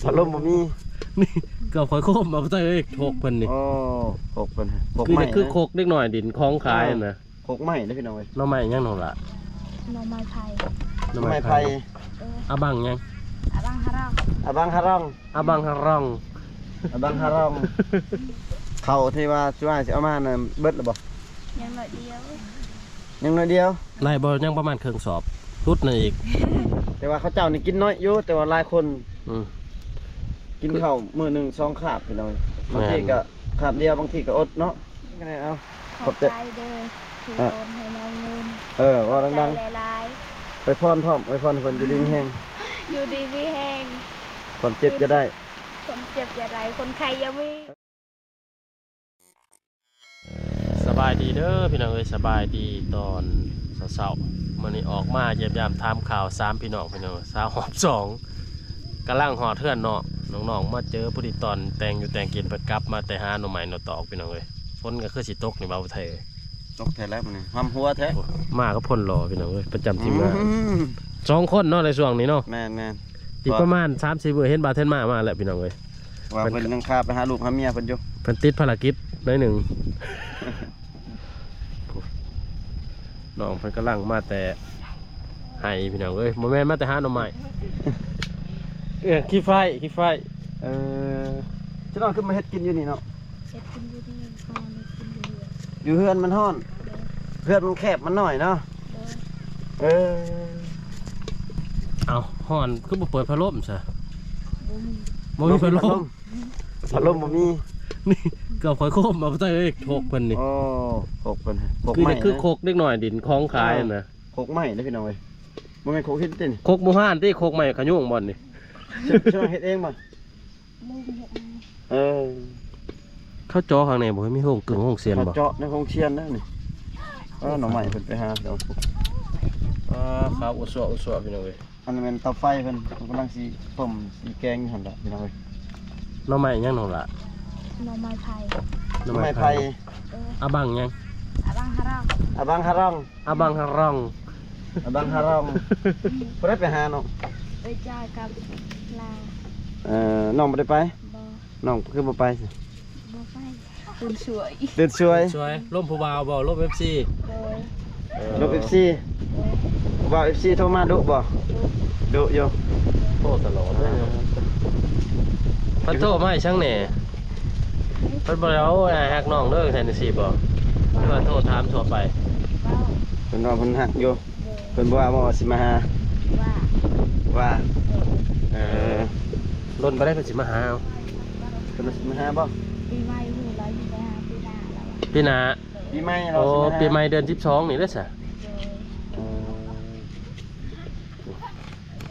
ພັດລົມບໍ່ມີ. ນີ້ເກືອບຂ້ອຍໂຄມເອົາໃສ່ເລີຍ ໂຄກເພິ່ນນີ້. ໂອ້ ໂຄກເພິ່ນ ໂຄກໃໝ່ ຄື ຄືໂຄກເດັກນ້ອຍຫຼິ້ນຂອງຂາຍຫັ້ນນະ. ໂຄກໃໝ່ເດ້ພີ່ນ້ອງເອີຍ. ໜໍ່ໄມ້ຫຍັງນ້ອງຫຼ້າ? ໜໍ່ໄມ້ໄຜ່. ໜໍ່ໄມ້ໄຜ່. ເອີ ອາບັງຫຍັງ? ອາບັງຮາຣອງ. ອາບັງຮາຣອງ. ອາບັງຮາຣອງ. ອາບັງຮາຣອງ. ເຂົ້າທີ່ວ່າຈຸອ້າຍຊິເອົາມານັ້ນເບິດແລ້ວບໍ່? ຍັງໜ້ອຍດຽວ. ຍັງໜ້ອຍດຽວ. ໄດ້ບໍ່? ຍັງປະມານເຄິ່ງສອບ ຫຼຸດນັ້ນອີກ. ແຕ່ວ່າເຂົາເຈົ້ານີ້ກິນໜ້ອຍຢູ່ ແຕ່ວ່າຫຼາຍຄົນ ອືມ ກິນເຂົ້າມື້ໜຶ່ງສອງຄາບພີ່ນ້ອງ. ບາງທີກໍຄາບດຽວ ບາງທີກໍອົດເນາະ. ກໍໄດ້ເອົາ ຂອບໃຈເດີທີ່ໂອນໃຫ້ນ້ອງເງິນ. ເອີ ເວົ້າດັງໆ. ຂອບໃຈຫຼາຍໆ. ອວຍພອນພ້ອມ ອວຍພອນໃຫ້ເພິ່ນຢູ່ດີມີແຮງ ຢູ່ດີມີແຮງ. ຄວາມເຈັບຢ່າໄດ້ ຄວາມເຈັບຢ່າໄດ້ ຄົນໄຂ້ຢ່າມີ. ສະບາຍດີເດີພີ່ນ້ອງເອີຍ ສະບາຍດີຕອນເຊົ້າໆ. ມື້ນີ້ອອກມາຢ້ຽມຢາມຖາມຂ່າວສາມພີ່ນ້ອງ ພີ່ນ້ອງ ສາວຮອບສອງ ກຳລັງຮອດເຮືອນເນາະ. ນ້ອງໆມາເຈີພໍດີຕອນແຕ່ງຢູ່ແຕ່ງກິນ ເພິ່ນກັບມາແຕ່ຫາໜໍ່ໄມ້ໜໍ່ຕອກພີ່ນ້ອງເອີຍ. ຝົນກໍຄືຊິຕົກນີ້ບ່າວໄທ. ຕົກແທ້ແລ້ວມື້ນີ້ ຫຳຫົວແທ້. ໂອ້ ມາກັບພົນຫຼໍ່ພີ່ນ້ອງເອີຍ ປະຈຳທີມງານ. ອືມ ສອງຄົນເນາະໃນຊ່ວງນີ້ເນາະ. ແມ່ນໆ ອີກປະມານສາມສີ່ມື້ເຫັນບ່າວເທີນມາ ມາແລ້ວພີ່ນ້ອງເອີຍ. ວ່າເພິ່ນຍັງຄາໄປຫາລູກຫາເມຍເພິ່ນຢູ່. ເພິ່ນຕິດພາລະກິດໜ້ອຍໜຶ່ງ. ນ້ອງເພິ່ນກຳລັງມາແຕ່ໄຮ່ພີ່ນ້ອງເອີຍ ບໍ່ແມ່ນມາແຕ່ຫາໜໍ່ໄມ້. ເອີ ຂີ້ໄຟ ຂີ້ໄຟ. ເອີ ຊິນ້ອງຄືມາເຮັດກິນຢູ່ນີ້ເນາະ. ເຮັດກິນຢູ່ນີ້ ເຮົາເຮັດກິນຢູ່ເຮືອນ. ຢູ່ເຮືອນມັນຮ້ອນ. ເອີ ເຮືອນມັນແຄບມັນໜ້ອຍເນາະ. ເອີ ເອີ ເອົ້າ ຮ້ອນຄືບໍ່ເປີດພັດລົມຊະ? ບໍ່ມີ ບໍ່ມີພັດລົມ. ພັດລົມບໍ່ມີ. ນີ້ເກືອບຂ້ອຍໂຄມເອົາໃສ່ເລີຍ ໂຄກເພິ່ນນີ້. ໂອ້ ໂຄກເພິ່ນ ໂຄກໃໝ່ ຄືໂຄກເດັກນ້ອຍຫຼິ້ນຂອງຂາຍຫັ້ນນະ. ໂຄກໃໝ່ເດ້ພີ່ນ້ອງເອີຍ ບໍ່ແມ່ນໂຄກຫີນຕິ. ໂຄກບູຮານຕິ ໂຄກໄມ້ຂະຍຸງບ່ອນນີ້. ເຈົ້າເຮັດເອງບໍ່? ເອີ ເຂົາເຈາະຂ້າງໃນບໍ່? ມີໂຮງກຶ່ງໂຮງຊຽນບໍ່? ເຂົາເຈາະໃນໂຮງຊຽນນະນີ້. ເອີ ໜໍ່ໄມ້ເພິ່ນໄປຫາເອົາ. ອ່າ ຂາວອຸດຊົ່ວອຸດຊົ່ວພີ່ນ້ອງເອີຍ. ອັນນີ້ແມ່ນເຕົາໄຟເພິ່ນ ເພິ່ນກຳລັງຊິຕົ້ມຊິແກງຢູ່ຫັ້ນລະພີ່ນ້ອງເອີຍ. ໜໍ່ໄມ້ຫຍັງນ້ອງຫຼ້າ? ໜໍ່ໄມ້ໄຜ່. ໜໍ່ໄມ້ໄຜ່. ເອີ ອາບັງຫຍັງ? ອາບັງຮາຣອງ. ອາບັງຮາຣອງ. ອາບັງຮາຣອງ. ອາບັງຮາຣອງ. ຜູ້ໃດໄປຫານ້ອງ? ເອື້ອຍຈ້ອຍກັບລາວ. ເອີ ນ້ອງບໍ່ໄດ້ໄປ? ບໍ່. ນ້ອງຄືບໍ່ໄປ? ບໍ່ໄປ. ຕື່ນສວຍ ຕື່ນສວຍ ສວຍ. ລົມຜູ້ບ່າວບໍ່? ລົມເອັຟຊີ. ໂດຍ. ເອີ ລົມເອັຟຊີ. ໂດຍ. ຜູ້ບ່າວເອັຟຊີໂທມາດຸບໍ່? ດຸ. ດຸຢູ່. ໂທຕະຫຼອດເລີຍ. ເອີ ເພິ່ນໂທມາໃຫ້ຫຍັງແດ່? ເພິ່ນບໍ່ໄດ້ເວົ້າ ອ້າຍຮັກນ້ອງເດີ ແມ່ນຈັ່ງຊີ້ບໍ່? ຫຼືວ່າໂທຖາມທົ່ວໄປ? ເວົ້າ. ເພິ່ນວ່າເພິ່ນຮັກຢູ່. ໂດຍ. ເພິ່ນບໍ່ວ່າບໍ່ວ່າຊິມາຫາ? ວ່າ. ວ່າ. ເອີ ເອີ ດົນປານໃດເພິ່ນຊິມາຫາ? ເພິ່ນຊິມາຫາບໍ່? ປີໃໝ່ພຸ້ນລະ ຊິໄປຫາປີໜ້າລະ. ປີໜ້າ. ໂດຍ. ປີໃໝ່ລະ. ໂອ້ ຊິມາຫາ ປີໃໝ່ເດືອນສິບສອງນີ້ເດ້ຊະ. ໂດຍ. ເອີ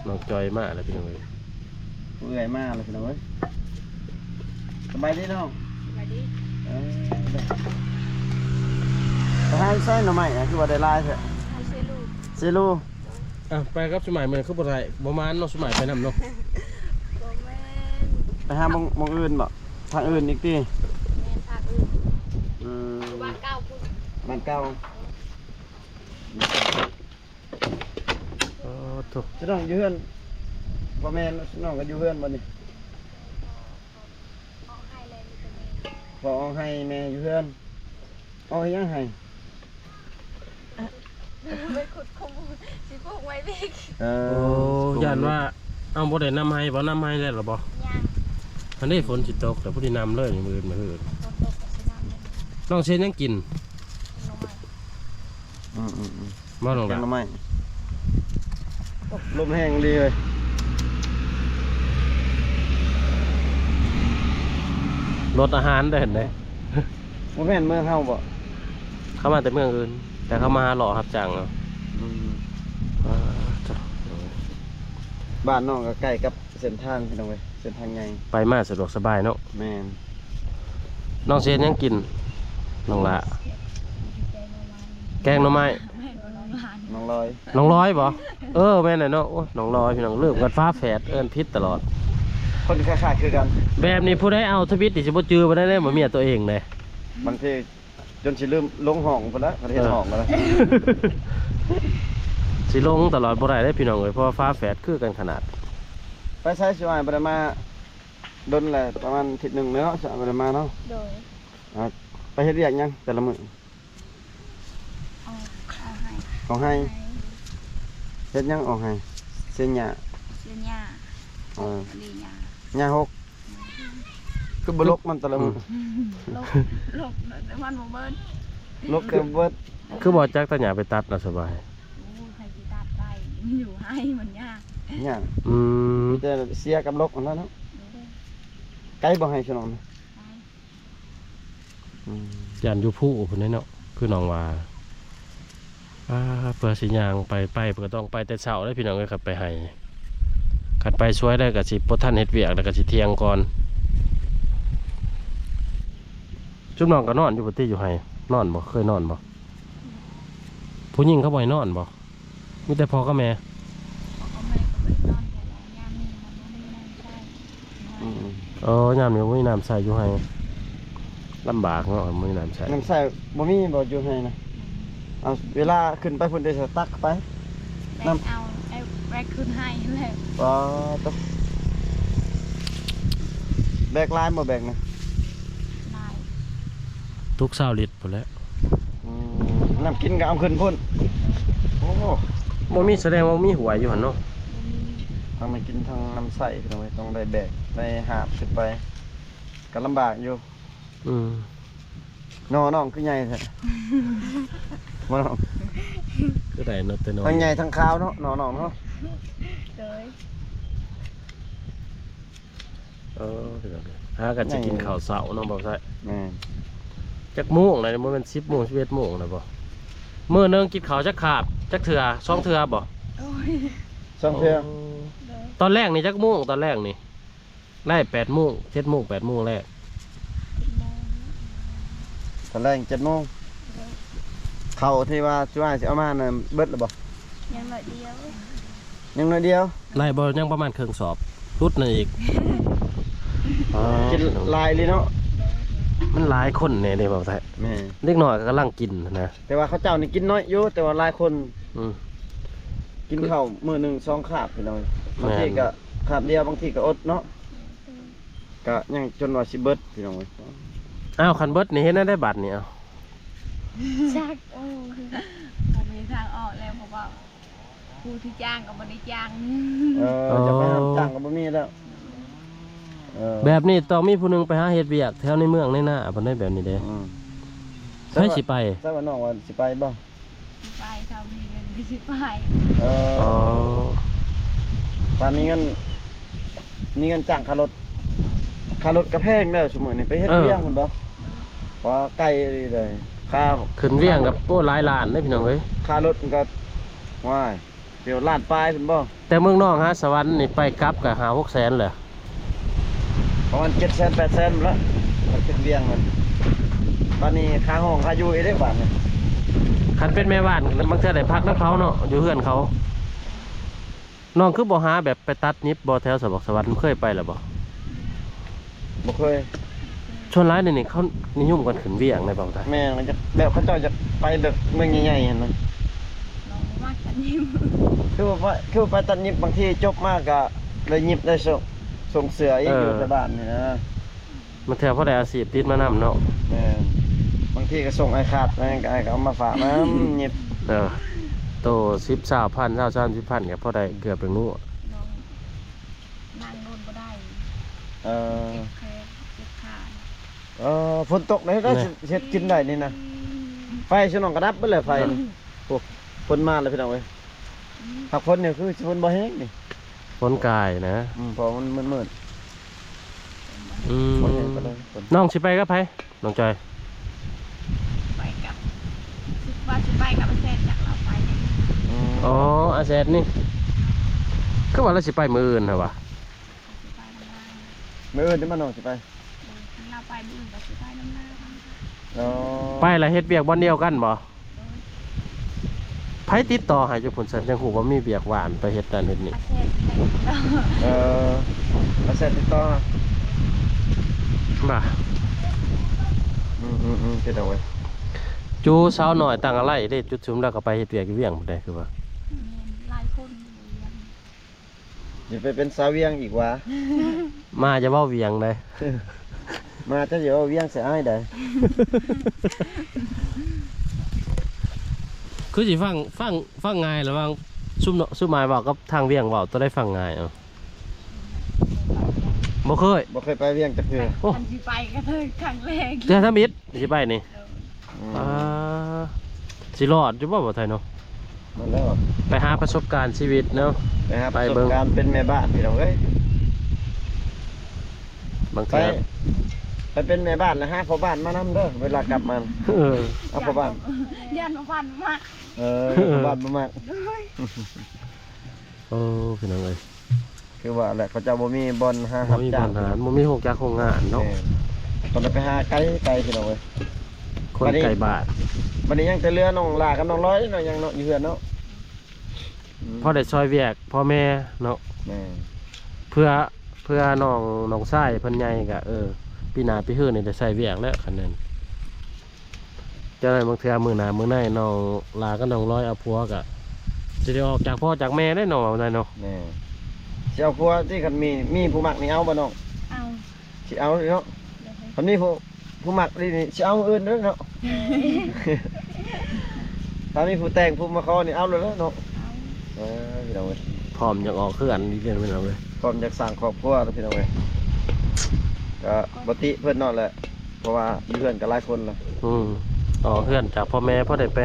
ນ້ອງຈອຍມາແລ້ວພີ່ນ້ອງເອີຍ. ເອື້ອຍມາແລ້ວພີ່ນ້ອງເອີຍ. ສະບາຍດີນ້ອງ. ສະບາຍດີ. ເອີ ໄປຫາໃສໜໍ່ໄມ້ ຄືວ່າໄດ້ຫຼາຍແທ້? ຫາເຊລູ. ເຊລູ. ອ່ະ ໄປກັບສຸໄໝມື້ນີ້ຄືບໍ່ໄດ້ ບໍ່ມານເນາະ ສຸໄໝໄປນຳເນາະ. ບໍ່ແມ່ນ ໄປຫາໝ່ອງ ໝ່ອງອື່ນບໍ່? ທາງອື່ນອີກຕິ? ແມ່ນ ທາງອື່ນ. ອືມ ບ້ານເກົ່າພຸ້ນ. ບ້ານເກົ່າ. ອໍ ໂທ້ ຊິນ້ອງຢູ່ເຮືອນ. ບໍ່ແມ່ນ ນ້ອງກໍຢູ່ເຮືອນບໍ່ນີ້? ພໍ່ອອກໄຮ່ແມ່ຢູ່ເຮືອນ. ເອົາເຮັດຫຍັງໄຮ່? ໄປຂຸດຂຸມ ຊິປູກໄມ້ອີກ. ເອີ ໂອ້ ຢ້ານວ່າ ເອົາ ບໍ່ໄດ້ນຳໄຮ່ບໍ່? ນຳໄຮ່ແລ້ວບໍ່? ຍັງ. ອັນນີ້ຝົນຊິຕົກ ແຕ່ພໍດີນຳເລີຍ ມື້ອື່ນ ມື້ອື່ນ. ຝົນຕົກກໍຊິນຳ. ນ້ອງຊິເຮັດຫຍັງກິນ? ໜໍ່ໄມ້. ອືມໆໆ ບໍ່ ນ້ອງ ແກງໜໍ່ໄມ້. ລົມແຮງດີເລີຍ. ລົດອາຫານໄດ້ຫັ້ນເດ້. ບໍ່ແມ່ນເມືອງເຮົາບໍ່? ເຂົາມາແຕ່ເມືອງອື່ນ ແຕ່ເຂົາມາຫາເລາະຮັບຈ້າງເອົາ. ອືມ ອ່າ ຈ້ະ ບ້ານນ້ອງກໍໃກ້ກັບເສັ້ນທາງພີ່ນ້ອງເອີຍ ເສັ້ນທາງໃຫຍ່ ໄປມາສະດວກສະບາຍເນາະ. ແມ່ນ. ນ້ອງຊິເຮັດຫຍັງກິນ ນ້ອງຫຼ້າ? ແກງໜໍ່ໄມ້. ນ້ອງລອຍ. ນ້ອງລອຍບໍ່? ເອີ ແມ່ນແຫຼະເນາະ. ໂອ້ຍ ນ້ອງລອຍ ພີ່ນ້ອງ ລືມກັນ ຝາແຝດ ເອີ້ນຜິດຕະຫຼອດ. ຄົນຄ້າຍໆຄືກັນ. ແບບນີ້ຜູ້ໃດເອົາທະບິດນີ້ຊິບໍ່ຈື່ບໍ່ໄດ້ເດ້ ບໍ່ເມຍຕົວເອງເດ້. ບາງທີຈົນຊິລືມລົງຫ້ອງພຸ້ນລະ ຄັນເຮັດຫ້ອງກໍໄດ້. ຊິລົງຕະຫຼອດບໍ່ໄດ້ເດ້ພີ່ນ້ອງເອີຍ ເພາະວ່າຝາແຝດຄືກັນຂະໜາດ. ໄປໃສສຸອ້າຍ ບໍ່ໄດ້ມາ ດົນແລ້ວ ປະມານອາທິດໜຶ່ງແລ້ວເນາະ ຈະບໍ່ໄດ້ມາເນາະ. ໂດຍ. ອ່າ ໄປເຮັດວຽກຫຍັງແຕ່ລະມື້? ເອົາ ເອົາໄຮ່ ເອົາໄຮ່. ໄຮ່. ເຮັດຫຍັງເອົາໄຮ່? ເສຍຫຍ້າ. ເສຍຫຍ້າ. ເອີ ລົກ ເສຍຫຍ້າ. ຫຍ້າຫົກ. ຄືບໍ່ລົກມັນແຕ່ລະມື້? ອືມ ລົກ ລົກ ແຕ່ມັນບໍ່ເບິດ. ລົກແຕ່ບໍ່ເບິດ. ຄືບໍ່ຈັກຕາຫຍ້າໄປຕັດນະ ສະບາຍ. ໂອ້ຍ ໃຜຊິຕັດໄດ້ ມັນຢູ່ໄຮ່ມັນຍາກ. ຍາກ. ອືມ ມີແຕ່ເສຍກັບລົກຫັ້ນແຫຼະເນາະ. ໂດຍ. ໄກບໍ່ໄຮ່ຊະນ້ອງ? ໄກ. ອືມ ຢ້ານຢູ່ພູພຸ້ນເດ້ເນາະ ຄືນ້ອງວ່າ. ອ່າ ເພື່ອຊິຍ່າງໄປ ໄປກໍຕ້ອງໄປແຕ່ເຊົ້າເດ້ພີ່ນ້ອງເອີຍ ຄັນໄປໄຮ່. ຄັນໄປສວຍໄດ້ກໍຊິບໍ່ທັນເຮັດວຽກ ແລ້ວກໍຊິທ່ຽງກ່ອນ. ຊຸມນ້ອງກໍນອນຢູ່ພຸ້ນຕິ ຢູ່ໄຮ່ ນອນບໍ່? ເຄີຍນອນບໍ່? ຜູ້ຍິງເຂົາບໍ່ໃຫ້ນອນບໍ່? ມີແຕ່ພໍ່ກັບແມ່. ພໍ່ກັບແມ່ກໍບໍ່ໄດ້ນອນ ເພາະວ່າຍາມນີ້ມັນບໍ່ມີນ້ຳໃຊ້. ອືມ ເອີ ຍາມນີ້ບໍ່ມີນ້ຳໃຊ້ຢູ່ໄຮ່ ລຳບາກເນາະ ບໍ່ມີນ້ຳໃຊ້. ນ້ຳໃຊ້ບໍ່ມີບໍ່ຢູ່ໄຮ່ນະ? ອືມ ເອົາ ເວລາຂຶ້ນໄປພຸ້ນໄດ້ ສະຕັກໄປ ແບກເອົາ ແບກຂຶ້ນໄຮ່ຫັ້ນແຫຼະ. ອໍ ຕົກ ແບກຫຼາຍບໍ່ແບກນະ? ຫຼາຍ ຕົກຊາວລິດພຸ້ນແຫຼະ. ອືມ ນ້ຳກິນກໍເອົາຂຶ້ນພຸ້ນ. ໂອ້ ບໍ່ມີ ສະແດງວ່າບໍ່ມີຫ້ວຍຢູ່ຫັ້ນເນາະ. ບໍ່ມີ. ທັງນ້ຳກິນທັງນ້ຳໃຊ້ພີ່ນ້ອງເອີຍ ຕ້ອງໄດ້ແບກໄດ້ຫາບຂຶ້ນໄປ ກໍລຳບາກຢູ່. ອືມ ໜໍ່ນ້ອງຄືໃຫຍ່ແທ້? ບໍ່ນ້ອງ ຄືໄດ້ເນາະ ແຕ່ໜໍ່ ທັງໃຫຍ່ທັງຂາວເນາະ ໜໍ່ນ້ອງເນາະ. ໂດຍ. ເອີ ພີ່ນ້ອງເອີຍ ຫາກັນຊິກິນ ໃຫຍ່ ເຂົ້າເຊົ້າເນາະ ບໍ່ໃຊ່? ແມ່ນ. ຈັກໂມງແລ້ວນີ້? ບໍ່ແມ່ນສິບໂມງ ສິບເອັດໂມງແລ້ວບໍ່? ມື້ໜຶ່ງກິນເຂົ້າຈັກຄາບ ຈັກເທື່ອ? ສອງເທື່ອບໍ່? ໂອ້ຍ ສອງເທື່ອ. ໂອ້ ໂດຍ. ຕອນແລງນີ້ຈັກໂມງ? ຕອນແລງນີ້ ໄດ້ແປດໂມງ ເຈັດໂມງ ແປດໂມງແລງ. ຕອນແລງເຈັດໂມງ. ໂດຍ. ເຂົ້າທີ່ວ່າຈຸອ້າຍຊິເອົາມານັ້ນເບິດແລ້ວບໍ່? ຍັງໜ້ອຍດຽວ. ຍັງໜ້ອຍດຽວ. ໄດ້ບໍ່? ຍັງປະມານເຄິ່ງສອບ ຫຼຸດນັ້ນອີກ. ອໍ ກິນຫຼາຍອີ່ຫຼີເນາະ. ມັນຫຼາຍຄົນແດ່ເດ້ ເວົ້າໄທ. ແມ່ນ. ເດັກນ້ອຍກໍກຳລັງກິນນະ. ແຕ່ວ່າເຂົາເຈົ້ານີ້ກິນໜ້ອຍຢູ່ ແຕ່ວ່າຫຼາຍຄົນ. ອືມ. ກິນເຂົ້າມື້ໜຶ່ງສອງຄາບພີ່ນ້ອງ. ບາງທີກໍຄາບດຽວ ບາງທີກໍອົດເນາະ. ກະຍັງຈົນວ່າຊິເບິດພີ່ນ້ອງເອີຍ. ອ້າວ ຄັນເບິດນີ້ເຮັດແນວໃດບັດນີ້? ເອົ້າ ຈັກ ໂອ້ ບໍ່ມີທາງອອກແລ້ວ ເພາະວ່າຜູ້ທີ່ຈ້າງກໍບໍ່ໄດ້ຈ້າງ. ເອີ ອໍ ຈະໄປຮັບຈ້າງກໍບໍ່ມີແລ້ວ. ເອີ ແບບນີ້ຕ້ອງມີຜູ້ໜຶ່ງໄປຫາເຮັດວຽກແຖວໃນເມືອງໃນນາພຸ້ນເດ້ ແບບນີ້ເດ້. ອືມ. ໃຜຊິໄປ? ໃຊ່ວ່ານ້ອງວ່າຊິໄປບໍ່? ຊິໄປ ຖ້າມີເງິນກໍຊິໄປ. ເອີ ອໍ ຖ້າມີເງິນ ມີເງິນຈ້າງຄ່າລົດ. ຄ່າລົດກໍແພງແລ້ວຊຸມື້ນີ້ ໄປເຮັດ ເອີ ວຽງພຸ້ນບໍ່? ວ່າໄກອີ່ຫຼີເດ້. ຄ່າຂຶ້ນວຽງກໍ ໂອ້ ຫຼາຍລ້ານເດ້ພີ່ນ້ອງເອີຍ. ຄ່າລົດມັນກໍ ວ້າຍ ເປັນລ້ານປາຍພຸ້ນບໍ່? ແຕ່ເມືອງນອກຫາສະຫວັນນີ້ ໄປກັບກໍຫ້າຫົກແສນແຫຼະ. ປະມານເຈັດແສນແປດແສນພຸ້ນລະ ຄັນຂຶ້ນວຽງນັ້ນ. ບາດນີ້ຄ່າຫ້ອງຄ່າຢູ່ອີກເດ້ບາດນີ້. ຄັນເປັນແມ່ບ້ານ ບາງເທື່ອໄດ້ພັກນຳເຂົາເນາະ ຢູ່ເຮືອນເຂົາ. ນ້ອງຄືບໍ່ຫາແບບໄປຕັດຫຍິບບໍ່ ແຖວສະຫວັນ ເຄີຍໄປແລ້ວບໍ່? ບໍ່ເຄີຍ. ສ່ວນຫຼາຍດຽວນີ້ເຂົານິຍົມກັນຂຶ້ນວຽງໃນເວົ້າໄທ. ແມ່ນ ມັນຈະແບບເຂົາເຈົ້າຢາກໄປແບບເມືອງໃຫຍ່ໆຫັ້ນນະ. ນ້ອງບໍ່ມັກຕັດຫຍິບ. ຄືວ່າ ຄືວ່າໄປຕັດຫຍິບ ບາງທີຈົບມາກະໄດ້ຫຍິບໄດ້ສົ່ງ ສົ່ງເສື້ອອີກ ເອີ ຢູ່ແຖວບ້ານນີ້ນະ. ບາງເທື່ອພໍໄດ້ອາຊີບຕິດມານຳເນາະ. ແມ່ນ. ບາງທີກໍສົ່ງອ້າຍຂາດ ອ້າຍກໍເອົາມາຝາກນຳ ຫຍິບ. ເອີ ໂຕສິບ ຊາວພັນ ຊາວ ສາມສິບພັນ ກໍພໍໄດ້ເກືອໄປງົວ. ນ້ອງ ນັ່ງໂດນບໍ່ໄດ້. ເອີ ເຈັບແຂນເຈັບຂາ. ເອີ ຝົນຕົກໄດ້ ໄດ້ ແນ່ ເຮັດ ເຮັດກິນໄດ້ນີ້ນະ. ໄຟຊຸນ້ອງກໍດັບເບິດແລ້ວໄຟ. ໂອ້ ຝົນມາແລ້ວພີ່ນ້ອງເອີຍ. ຫາກຝົນນີ້ຄືຊິຝົນບໍ່ແຮງນີ້. ຝົນກາຍນະ. ອືມ ເພາະມັນມືດໆ. ອືມ ບໍ່ແຮງປານໃດຝົນ. ນ້ອງຊິໄປກັບໃຜ? ນ້ອງຈອຍ ໄປກັບ ຄິດວ່າຊິໄປກັບອາແຊດ ຈັກລາວໄປ. ອືມ ອໍ ອາແຊດນີ້ ຄືວ່າລາວຊິໄປມື້ອື່ນຫັ້ນຫວາ? ຊິໄປນຳລາວ. ມື້ອື່ນເດ້ ມານ້ອງຊິໄປ. ເອີ ຄັນລາວໄປມື້ອື່ນກໍຊິໄປນຳລາວ. ອໍ ໄປລະເຮັດວຽກບ່ອນດຽວກັນບໍ່? ໂດຍ. ໃຜຕິດຕໍ່ໃຫ້ຢູ່ພຸ້ນຊັ້ນ ຈັ່ງຮູ້ວ່າມີວຽກວ່າງ ໄປເຮັດນັ້ນເຮັດນີ້? ອາແຊດຕິດຕໍ່. ເອີ ອາແຊດຕິດຕໍ່. ບໍ່ ອືມໆໆ ເປັນຫຍັງເວີຍ? ຈູສາວນ້ອຍຕັ້ງອາໄລເດ້ ຈຸດຊຸມລາວກໍໄປເຮັດວຽກຢູ່ວຽງພຸ້ນເດ້ ຄືວ່າ. ແມ່ນ ຫຼາຍຄົນຢູ່ວຽງ. ຊິໄປເປັນສາວວຽງອີກຫວາ? ມາຢ່າເວົ້າວຽງເດ້. ມາຈະຢ່າເວົ້າວຽງໃສ່ອ້າຍໄດ໋. ຄືຊິຟັງ ຟັງ ຟັງງ່າຍລະຫວ່າງຊຸມເນາະ ຊຸມອ້າຍເວົ້າກັບທາງວຽງເວົ້າ ໂຕໃດຟັງງ່າຍເອົາ? ບໍ່ເຄີຍ ບໍ່ເຄີຍໄປວຽງຈັກເທື່ອ. ໂອ້ ຄັນຊິໄປກໍເທື່ອຄັ້ງແລກ ເທື່ອທຳອິດຊິໄປນີ້. ອືມ ອ່າ ຊິລອດຢູ່ບໍ່ ບໍ່ໄທເນາະ? ນັ້ນແຫຼະ ໄປຫາປະສົບການຊີວິດເນາະ ໄປຫາປະສົບການເປັນແມ່ບ້ານ ພີ່ນ້ອງເອີຍ. ບາງເທື່ອ ໄປ ໄປເປັນແມ່ບ້ານແລ້ວຫາພໍ່ບ້ານມານຳເດີ ເວລາກັບມາ. ເອີ ເອົາພໍ່ບ້ານ ຢ້ານພໍ່ບ້ານບໍ່ມັກ. ເອີ ພໍ່ບ້ານບໍ່ມັກ. ໂອ້ ພີ່ນ້ອງເອີຍ ຄືວ່າແຫຼະ ເຂົາເຈົ້າບໍ່ມີບ່ອນຫາຮັບຈ້າງ ບໍ່ມີໂຮງຈັກໂຮງງານເນາະ. ແມ່ນ ຕ້ອງໄດ້ໄປຫາໄກໆ ພີ່ນ້ອງເອີຍ ຄົນໄກບ້ານ. ບັດນີ້ຍັງແຕ່ເຫຼືອນ້ອງຫຼ້າກັບນ້ອງລອຍເນາະ ຍັງເນາະ ຢູ່ເຮືອນເນາະ. ອືມ ພໍໄດ້ຊ່ອຍວຽກພໍ່ແມ່ເນາະ. ແມ່ນ ເພື່ອ ເພື່ອນ້ອງ ນ້ອງຊາຍເພິ່ນໃຫຍ່ກະ ເອີ ປີໜ້າປີຮືນີ້ໄດ້ໃຊ້ວຽກແລ້ວ ຄັນນັ້ນ. ຈັ່ງໃດບາງເທື່ອມື້ໜ້າມື້ໃນນ້ອງຫຼ້າກັບນ້ອງລອຍເອົາຜົວກະຊິໄດ້ອອກຈາກພໍ່ຈາກແມ່ເດ້ນ້ອງ ເອົາໄດ້ເນາະ. ແມ່ນ ຊິເອົາຜົວຕິ ຄັນມີ ມີຜູ້ມັກນີ້ເອົາບໍ່ນ້ອງ? ເອົາ ຊິເອົາເນາະ. ໂດຍ ຄັນມີຜູ້ ຜູ້ມັກນີ້ ຊິເອົາມື້ອື່ນເດີເນາະ. ໂດຍ ຖ້າມີຜູ້ແຕ່ງຜູ້ມາຂໍນີ້ເອົາໂລດເນາະ. ເອົາ ເອີ ພີ່ນ້ອງເອີຍ ພ້ອມຢາກອອກເຮືອນອີກເດ້ພີ່ນ້ອງເອີຍ ພ້ອມຢາກສ້າງຄອບຄົວແລ້ວ ພີ່ນ້ອງເອີຍ. ກະບໍ່ຕິເພິ່ນເນາະແຫຼະ ເພາະວ່າຢູ່ເຮືອນກໍຫຼາຍຄົນລະ. ອືມ ອອກເຮືອນຈາກພໍ່ແມ່ພໍໄດ້ໄປ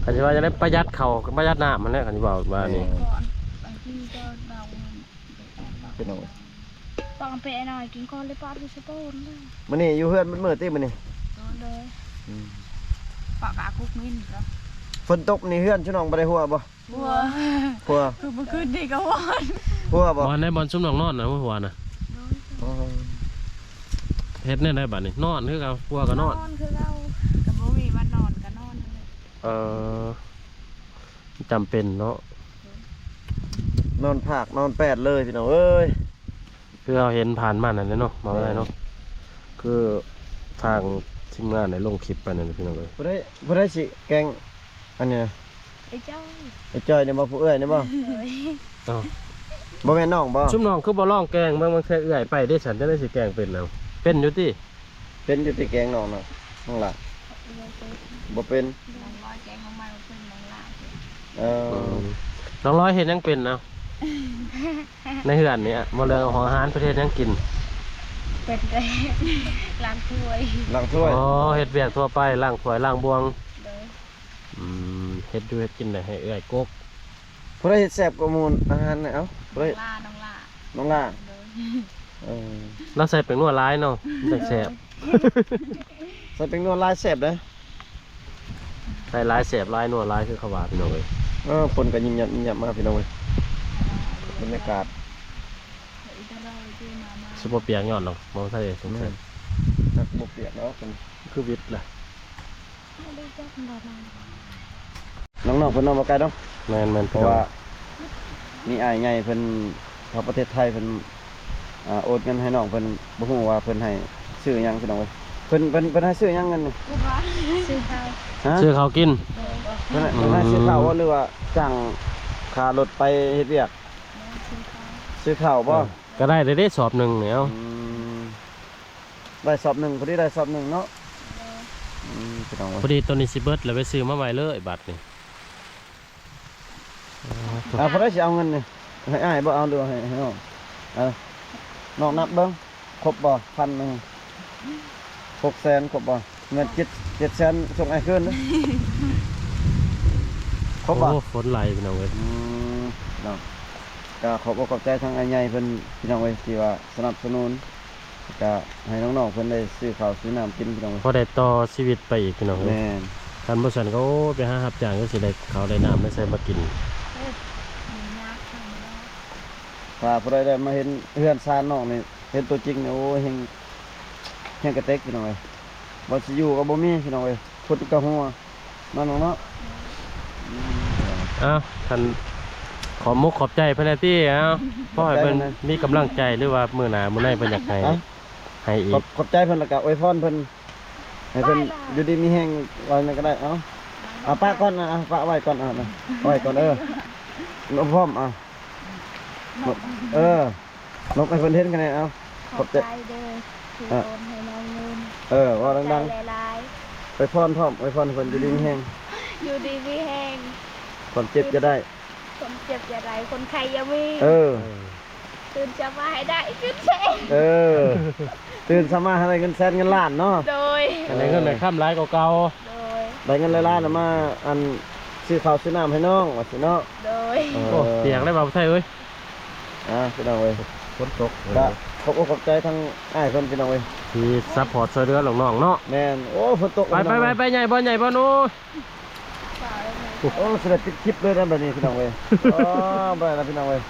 ຄັນຊິວ່າຈະໄດ້ປະຢັດເຂົ້າປະຢັດນ້ຳຫັ້ນແຫຼະ ຄັນຊິເວົ້າວ່ານີ້. ແມ່ນ ກ່ອນ ບາງທີກໍເວົ້າ ພີ່ນ້ອງ ປາກເປະໜ້ອຍກິນກ່ອນເລີຍ ປາກຢູ່ສະໂປນເລີຍ. ມື້ນີ້ຢູ່ເຮືອນໝົດມື້ຕິມື້ນີ້? ໂດຍ ອືມ ປາກກະກຸກມິນກໍ ຝົນຕົກນີ້ເຮືອນຊຸນ້ອງບໍ່ໄດ້ຮົ່ວບໍ່? ຮົ່ວ ຮົ່ວ ຄືມື້ຄືນນີ້ກໍຮ້ອນ ຮົ່ວບໍ່? ບ່ອນໃນບ່ອນຊຸມນ້ອງນອນນະ ຮົ່ວນະ. ໂດຍ ອໍ ເຮັດແນວໃດບາດນີ້? ນອນຄືເກົ່າ ຮົ່ວກໍນອນ ນອນຄືເກົ່າ ກໍບໍ່ມີວ່ານອນກໍນອນນັ້ນແຫຼະ. ເອີ ຈຳເປັນເນາະ ໂດຍ ນອນພາກນອນແປດເລີຍ ພີ່ນ້ອງເອີຍ. ຄືເຮົາເຫັນຜ່ານມານັ້ນແຫຼະເນາະ ເວົ້າໄດ້ເນາະ. ແມ່ນ ຄືທາງທີມງານໄດ້ລົງຄລິບໄປນັ້ນ ພີ່ນ້ອງເອີຍ. ຜູ້ໃດ ຜູ້ໃດຊິແກງອັນນີ້ນະ? ໄອ້ຈ້ອຍ ໄອ້ຈ້ອຍນີ້ບໍ່? ຜູ້ເອື້ອຍນີ້ບໍ່? ໂດຍ ເອົ້າ ບໍ່ແມ່ນນ້ອງບໍ່? ຊຸມນ້ອງຄືບໍ່ລອງແກງເບິ່ງ ບາງເທື່ອເອື້ອຍໄປເດ້ຊັ້ນ ຈັ່ງໃດຊິແກງເປັນເອົາ? ເປັນຢູ່ຕິ? ເປັນຢູ່ຕິແກງນ້ອງນະ ນ້ອງຫຼ້າ? ບໍ່ເປັນ ບໍ່ເປັນ ນ້ອງລອຍແກງໜໍ່ໄມ້ບໍ່ເປັນ ນ້ອງຫຼ້າເປັນ. ເອີ ອືມ ນ້ອງລອຍເຮັດຫຍັງເປັນເອົາ? ໃນເຮືອນນີ້ ບໍ່ເລື່ອງຂອງອາຫານ ເພິ່ນເຮັດຫຍັງກິນ? ເປັນແຕ່ລ້າງຖ້ວຍ ລ້າງຖ້ວຍ. ອໍ ເຮັດວຽກທົ່ວໄປ ລ້າງຖ້ວຍ ລ້າງບ່ວງ. ໂດຍ ອືມ ເຮັດຢູ່ເຮັດກິນໄດ້ໃຫ້ເອື້ອຍກົກ. ຜູ້ໃດເຮັດແຊບກວ່າໝູ່ ອາຫານນະ? ເອົ້າ ຜູ້ໃດ? ນ້ອງຫຼ້າ ນ້ອງຫຼ້າ ນ້ອງຫຼ້າ. ໂດຍ ເອີ ລາວໃສ່ແປ້ງນົວຫຼາຍເນາະ ມັນຈັ່ງແຊບ. ໂດຍ ໃສ່ແປ້ງນົວຫຼາຍແຊບເດ້. ໃສ່ຫຼາຍແຊບ ຫຼາຍນົວຫຼາຍ ຄືເຂົາວ່າ ພີ່ນ້ອງເອີຍ. ເອີ ຝົນກໍຍິບໆມາ ພີ່ນ້ອງເອີຍ ບັນຍາກາດ. ຊິບໍ່ປຽກຍ້ອນດອກ ບໍ່ໃສ່ສົງໄສ. ແມ່ນ ຈັກບໍ່ປຽກດອກ ຄືວິດລະ. ນ້ອງໆເພິ່ນເນາະ ບໍ່ໄກດອກ. ແມ່ນໆ ເພາະວ່າມີອ້າຍໃຫຍ່ເພິ່ນ ທາງປະເທດໄທເພິ່ນ ອ່າ ໂອນເງິນໃຫ້ນ້ອງເພິ່ນ ບໍ່ຮູ້ວ່າເພິ່ນໃຫ້ຊື້ຫຍັງ ພີ່ນ້ອງເອີຍ. ເພິ່ນ ເພິ່ນ ເພິ່ນໃຫ້ຊື້ຫຍັງເງິນນີ້? ຊື້ເຂົ້າ ຮະ? ຊື້ເຂົ້າກິນ. ເພິ່ນ ເພິ່ນໃຫ້ຊື້ເຂົ້າບໍ່ ຫຼືວ່າຈ້າງຄ່າລົດໄປເຮັດວຽກ? ຊື້ເຂົ້າ ຊື້ເຂົ້າບໍ່? ເອີ ກໍໄດ້ເດ້ ສອບໜຶ່ງນີ້. ເອົ້າ ອືມ ໄດ້ສອບໜຶ່ງ ພໍດີໄດ້ສອບໜຶ່ງເນາະ. ອືມ ພີ່ນ້ອງເອີຍ ພໍດີໂຕນີ້ຊິເບິດແລ້ວ ໄປຊື້ມາໄວ້ເລີຍບາດນີ້. ອ່າ ຜູ້ໃດຊິເອົາເງິນນີ້ ໃຫ້ອ້າຍບໍ່ເອົາ ຫຼືວ່າໃຫ້ ໃຫ້ນ້ອງ? ເອົາ ນ້ອງນັບເບິ່ງ ຄົບບໍ່ ພັນໜຶ່ງ ຫົກແສນ ຄົບບໍ່? ເງິນເຈັດ ເຈັດແສນ ສົ່ງອ້າຍຄືນເດີ. ຄົບບໍ່? ໂອ້ ຝົນໄຫຼ ພີ່ນ້ອງເອີຍ. ອືມ ເນາະ ກໍຂອບອົກຂອບໃຈທາງອ້າຍໃຫຍ່ເພິ່ນ ພີ່ນ້ອງເອີຍ ທີ່ວ່າສະໜັບສະໜູນ ກະໃຫ້ນ້ອງໆເພິ່ນໄດ້ຊື້ເຂົ້າຊື້ນ້ຳກິນ ພີ່ນ້ອງເອີຍ. ພໍໄດ້ຕໍ່ຊີວິດໄປອີກ ພີ່ນ້ອງເອີຍ. ແມ່ນ ຄັນບໍ່ຊັ້ນກໍ ໂອ້ ໄປຫາຮັບຈ້າງກໍຊິໄດ້ເຂົ້າໄດ້ນ້ຳໄດ້ໃຊ້ມາກິນ. ເອີ ຖ້າຜູ້ໃດໄດ້ມາເຫັນເຮືອນຊານນ້ອງນີ້ ເຫັນຕົວຈິງນີ້ ໂອ້ຍ ແຮງ ແຮງກະເຕັກ ພີ່ນ້ອງເອີຍ. ບ່ອນຊິຢູ່ກໍບໍ່ມີ ພີ່ນ້ອງເອີຍ ຄົນກໍຫົວ ເນາະນ້ອງເນາະ. ເອົ້າ ທ່ານ ຂອບມຸກຂອບໃຈເພິ່ນແດ່ຕິ. ເອົ້າ ຂໍໃຫ້ເພິ່ນມີກຳລັງໃຈ ຫຼືວ່າມື້ໜ້າມື້ໃນເພິ່ນຢາກໃຫ້ ໃຫ້ອີກ. ຂອບ ຂອບໃຈເພິ່ນ ແລ້ວກໍອວຍພອນເພິ່ນ ໃຫ້ເພິ່ນຢູ່ດີມີແຮງ ວ່າແນວກໍໄດ້. ເອົາ ເອົາປະກ່ອນ ເອົາປະໄວ້ກ່ອນ ເອົາໄວ້ກ່ອນເດີ ນ້ອງພ້ອມ. ເອົາ ນບ ເອີ ນບໃຫ້ເພິ່ນເຫັນກັນແດ່ ເອົາ ຂອບໃຈເດີທີ່ໂອນໃຫ້ນ້ອງເງິນ. ເອີ ເວົ້າດັງໆ ຂອບໃຈຫຼາຍໆ. ອວຍພອນພ້ອມ ອວຍພອນໃຫ້ເພິ່ນຢູ່ດີມີແຮງ ຢູ່ດີມີແຮງ ຄວາມເຈັບຢ່າໄດ້ ຄວາມເຈັບຢ່າໄດ້ ຄົນໄຂ້ຢ່າມີ. ເອີ ຕື່ນເຊົ້າມາໃຫ້ໄດ້ເງິນແສນ. ເອີ ຕື່ນເຊົ້າມາໃຫ້ໄດ້ເງິນແສນເງິນລ້ານເນາະ. ໂດຍ ໃຫ້ໄດ້ເງິນໄດ້ຄຳຫຼາຍກວ່າເກົ່າ. ໂດຍ ໄດ້ເງິນຫຼາຍໆ ແລ້ວມາ ອັນ ຊື້ເຂົ້າຊື້ນ້ຳໃຫ້ນ້ອງວ່າຊີ້ເນາະ. ໂດຍ ເອີ ໂອ້ ປຽກເລີຍ ບ່າວໄທເອີຍ. ອ່າ ພີ່ນ້ອງເອີຍ ຝົນຕົກ ກະຂອບອົກຂອບໃຈທັງອ້າຍເພິ່ນ ພີ່ນ້ອງເອີຍ ທີ່ຊັບພອດຊ່ວຍເຫຼືອນ້ອງໆເນາະ. ແມ່ນ ໂອ້ ຝົນຕົກ. ໄປໆໆ ໃຫຍ່ບໍ່ ໃຫຍ່ບໍ່ໜູ? ໂອ້ ຊິໄດ້ປິດຄລິບເລີຍນະ ບາດນີ້ ພີ່ນ້ອງເອີຍ. ອໍ ບໍ່ໄດ້ລະ ພີ່ນ້ອງເອີຍ.